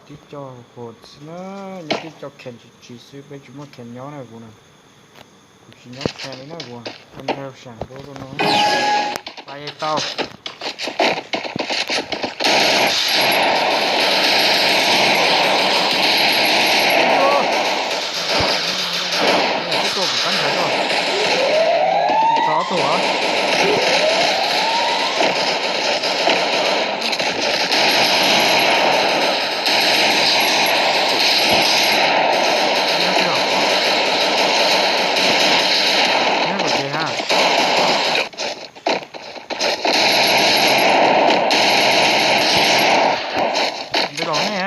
Tib co hos xwb na, nyob tib co kheem tsis tsis xwb, peb tsis muaj kheem nyob na kuv na. Kuv tsis nyob kheem li na kuv, tau nrog sam rau rau no. Pais tau. Ib tug kuv pab nrhav tau. Txog ob tug os. Nyob kom ces ha. Nte los ne.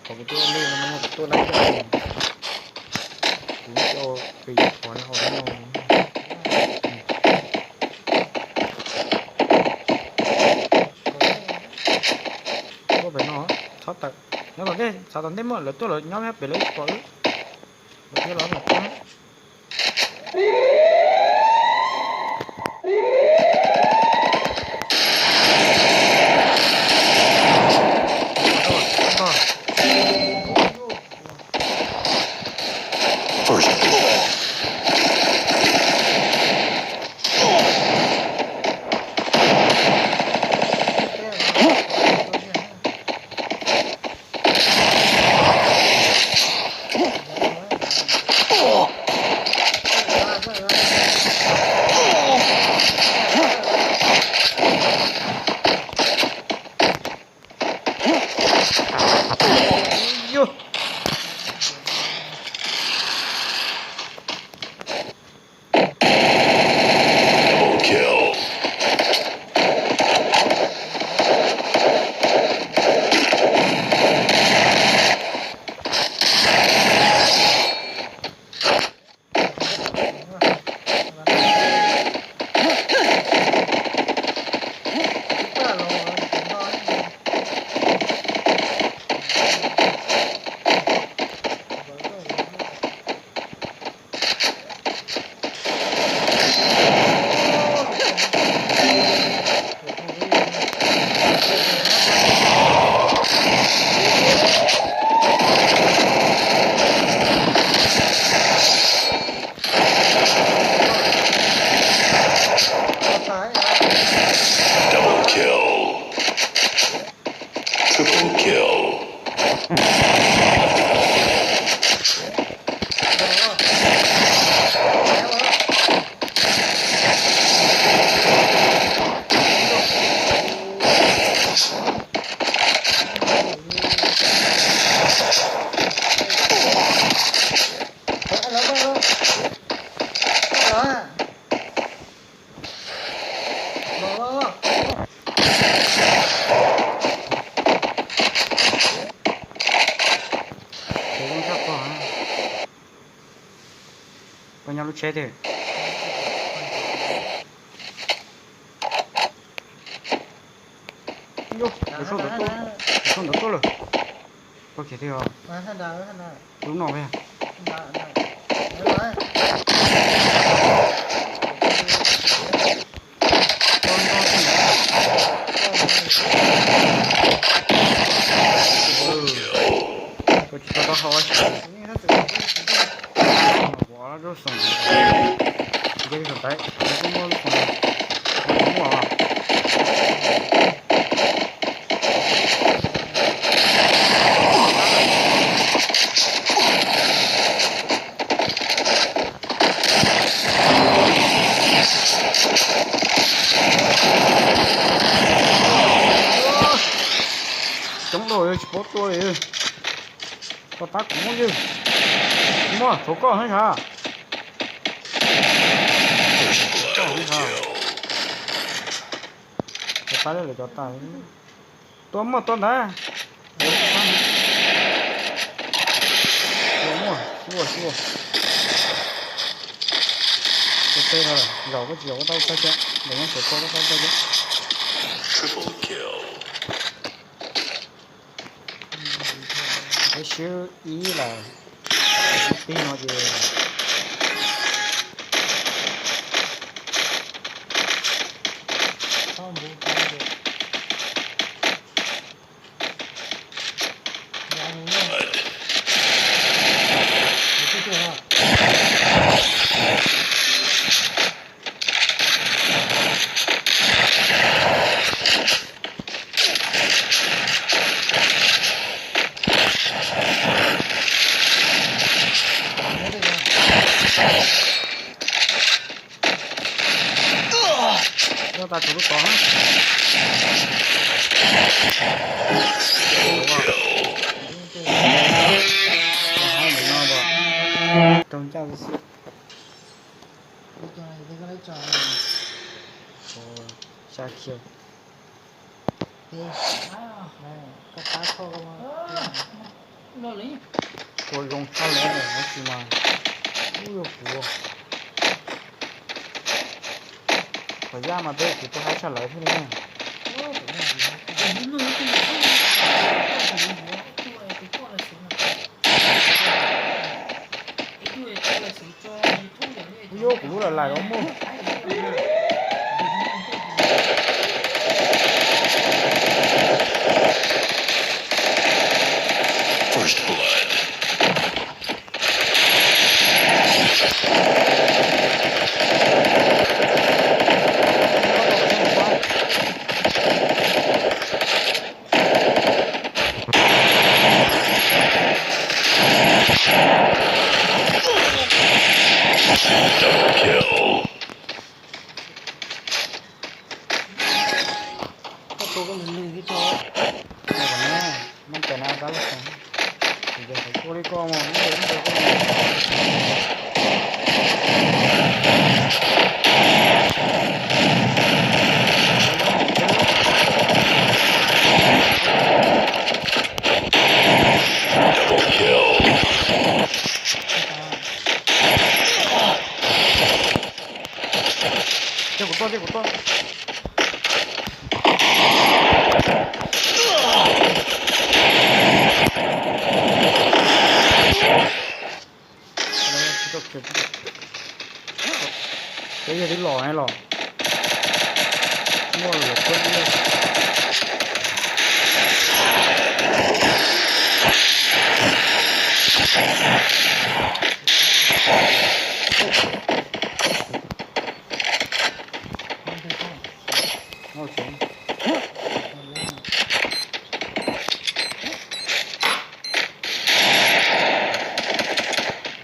Qhov kuv tuaj lej no kuv tuaj lab coj, kuv coj pes qhov no hauv no. Tuaj pem no, txhob tawm, nyob tom ntej, txhob tom ntej muaj lawv tuaj lawv nyob pem lawv ib pom wb, lawv thiab los mus tuaj. First blood. Double kill. Double kill. Triple kill. Koj nyob lub tsheb twg? Yus, tus soj ntawd tuaj lawm. Koj khiav twg os? Lub no yog. Koj tsis tau taub hau. Vov lub xoom, nce lub xoom taiv, kuv muaj lub xoom, kuv muaj. Coob dua tsis paub tua li. Koj pab kuv muab ywg. Muaj tshuav koj thiab sav. Koj thiab sav. Koj pab lawv cov tas. Tua muaj tua ntawd. Tua muaj, xyuas xyuas. Tua teb no, zaum koj tsis zaum koj tau tag thiab, zaum nyob saum koj tau tag thiab. Swb ib lawm, ib tib no ces Nyob tas tsaus lub tod na. Haib ntawm no as, raug ncaj xwb. Xya kiag. Ua zoo tshaj lawm, tab sis mas ub, yog kuv, tom yaj mas peb kuv tua haib tshaj lawv thiab li na. Ub, yuav kuv lub lawm lawm os mog. First blood. Double kill. Koj tua koj lwg lwg thiab tso. Ua kom na, noj cai na kab lub xeev. Ces yog thaum tua li koj mas ib ntawd ib ntawd koj. Double kill. Coj kuv tuaj, coj kuv tuaj. Peb yog twb los ne los. Muaj lawm koj ib.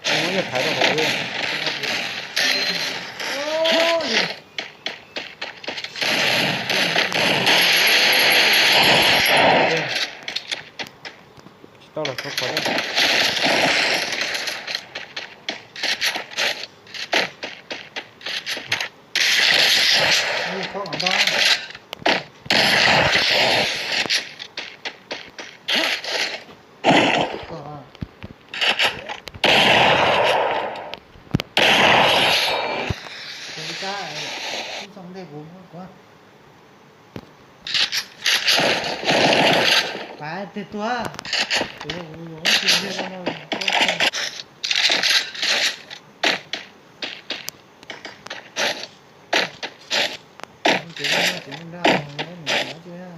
Muab yawg thaiv rau hauv. Tsis tau los txog qhov. Tus li kab, ib txog ntej kuv, kuv. Pab tig tuag. Kuv yuav kuv yuav ib tug ntej no. Ces nrog nws nrog nws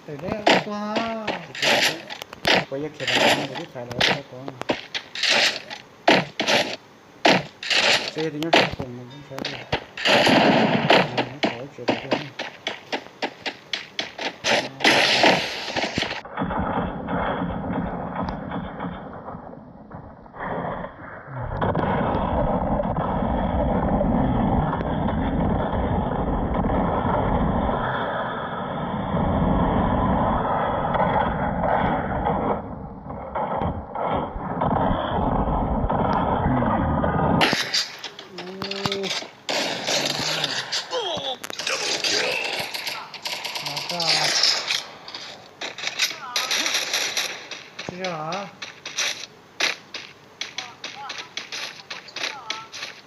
tawm deb tuag. Kuv yog khiav rau kuv twb thaiv lawv rau kuv. Seb yog tus nyob sab koom no kuv saib tias nws nyob qhov tsev tiag tiag.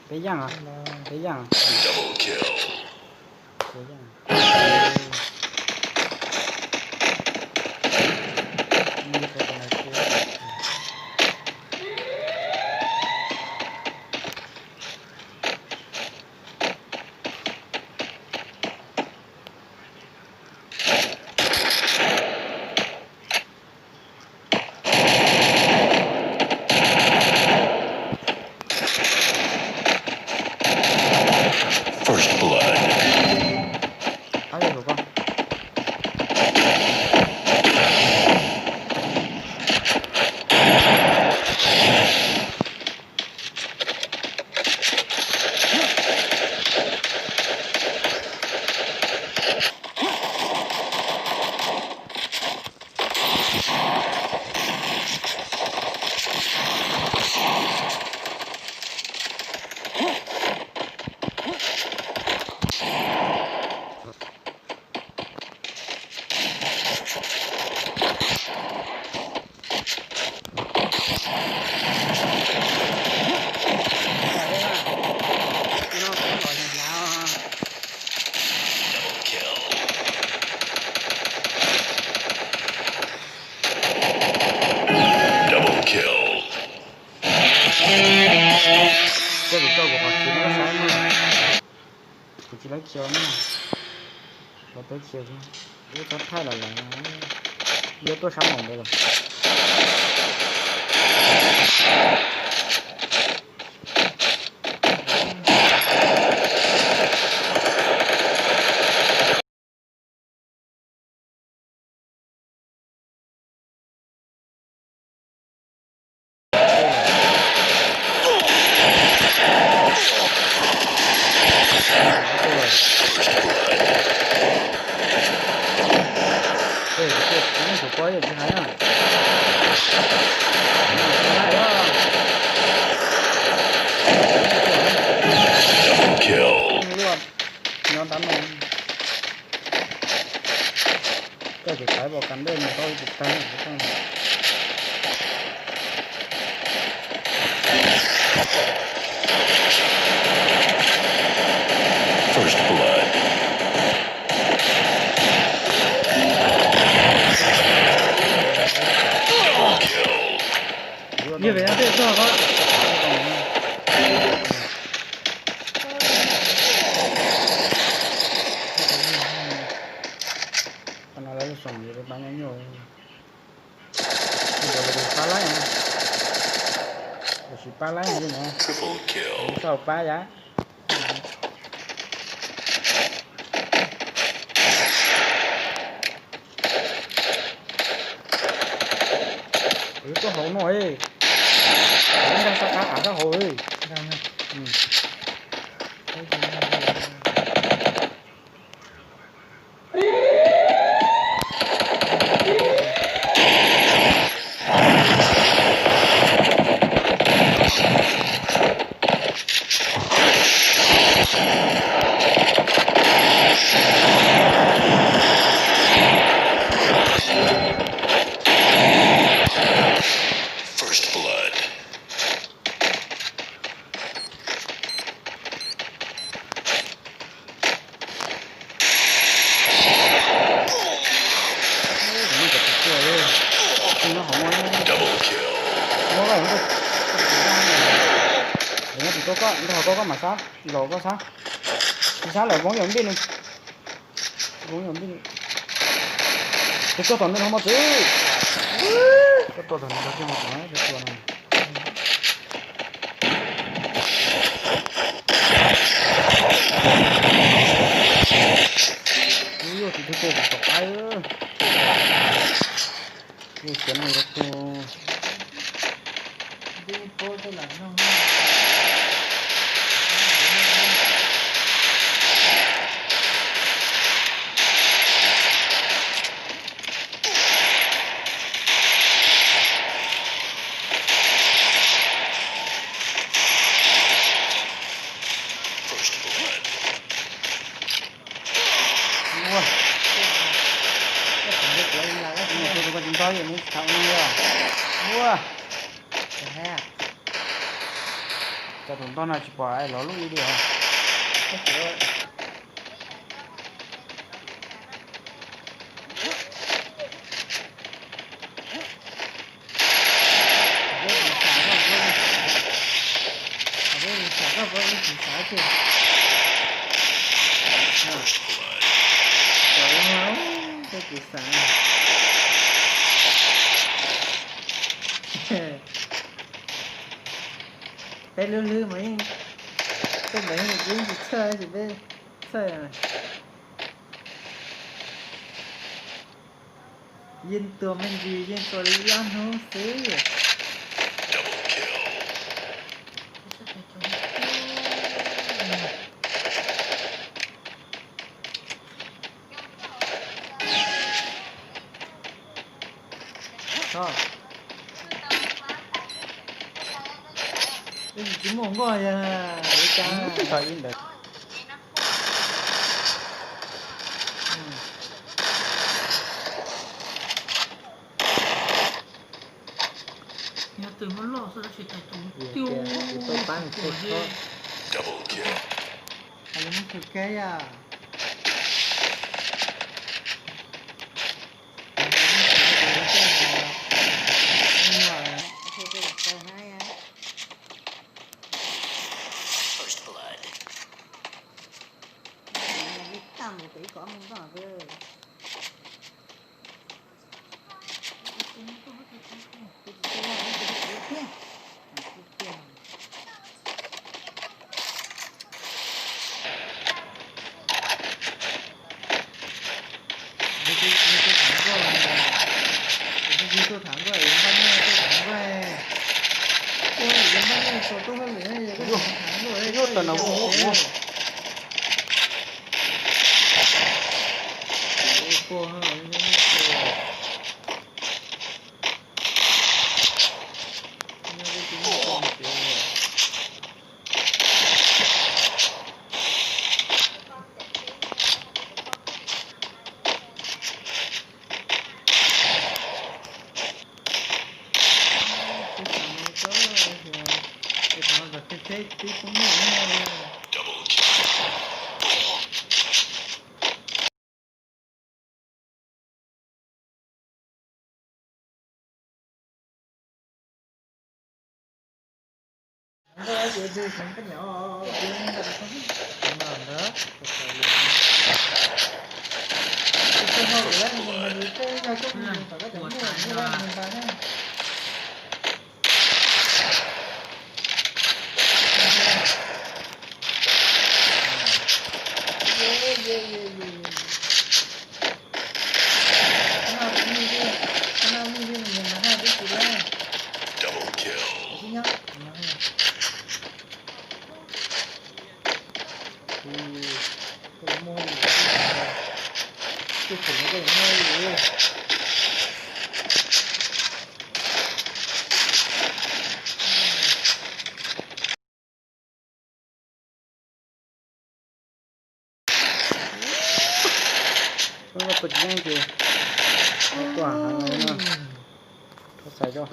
Peb yaj, peb yaj. Peb yaj. Xyov na, xyov teb chaws, wb txhob thaij los lawm, yuav tuaj sab npaum ntawd los. Nyob ntab no, koj tsis thaiv pom kas dej mus tau tus tag. First blood. Yog vim tej txog ko. Qhov no lawv lub xyoo yus pab nyob nyuj, tus pab laib, tus sis pab laib li na, sau pab yam. Kuv tuaj hauv no, kuv nrog sab qab av sab hauv. First blood. Double kill. Nyob tim koj, nrog koj, koj mam sab, zaum koj sab. Tsis sab lawm, voob yam npij nws. Voob yam npij nws. Tus koj tom nws no mos txwv. Koj tua tom nws no thiaj mos txwv na, koj tua no. Ub, yuav tus twg tua kuv tom qab. Yuav siav no rau tus. Ua, tus koj tsis ntog yom, nws tsis tham ua neeg li os. Ua, cov tus ntog no tsis pom los lub ib diam. Peb lub hlwb mas yeej tuaj ntawd yeej tsis txhawj, tab sis peb txhawj. Yeej tua me ntsis, yeej tua li ob hnub xwb. Tsis muaj nkoj yog li cas. Yog tus muaj loj xwb tab sis tais tus tiuj, tus pab nws tus tiuj. Hais lus Hmoob Thib Keb yom. First blood. Tau no. Koj tsis yeej ces koj tuaj heev no, koj xaiv tso.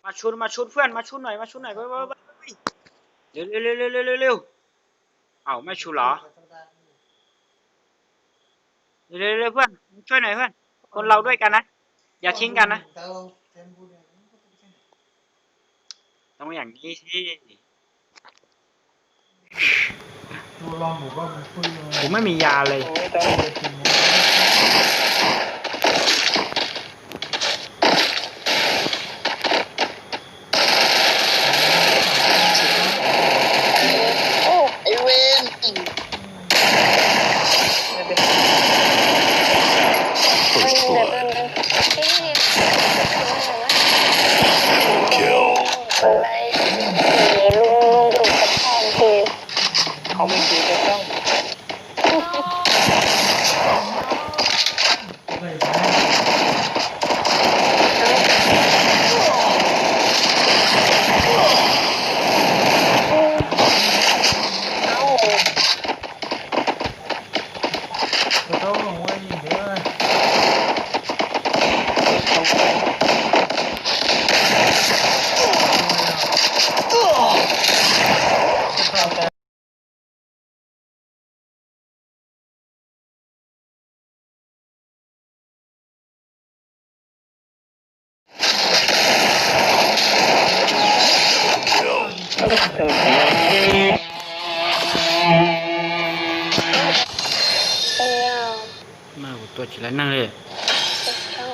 Mas tshun, mas tshun pliag, mas tshun hnav, mas tshun hnav. Liu liu liu liu liu liu. Au, maj tshun los. Liu liu liu pliag, tshun hnav pliag. Con laus duaj kas na, yam thib kas na. Toob yam ni xwb. Kuv maj mis yas li. Mas kuv tua tsis laib neeg li.